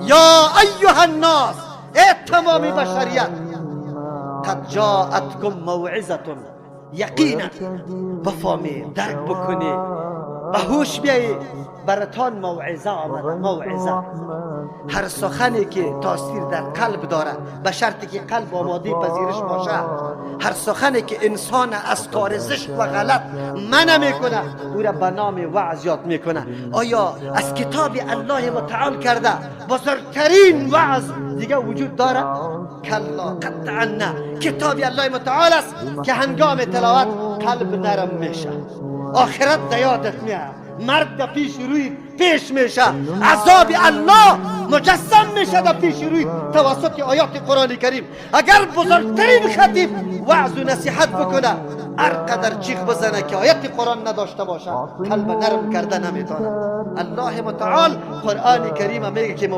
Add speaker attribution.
Speaker 1: یا ایها الناس، ای تمامی بشریت، قد جاءتکم موعظة، یقینا بفهمی، درک بکنی، به هوش بیایی، براتان موعظه آمده. موعظه هر سخنی که تاثیر در قلب داره، به شرطی که قلب آماده پذیرش باشه. هر سخنی که انسان از کار زشت و غلط منع میکنه، او را به نام وعظ یاد میکنه. آیا از کتاب الله متعال کرده بزرگترین وعظ دیگه وجود داره؟ کلا، قطعا نه. کتاب الله متعال است که هنگام تلاوت قلب نرم میشه، آخرت در یادت میاد، مرگ در پیش روی پیش میشه، عذاب الله مجسم میشه در پیش روی توسط آیات قرآن کریم. اگر بزرگترین خطیب وعظ و نصیحت بکنه، هر قدر چیخ بزنه که آیت قرآن نداشته باشه، قلب نرم کرده نمیتونه. الله متعال قرآن کریم میگه که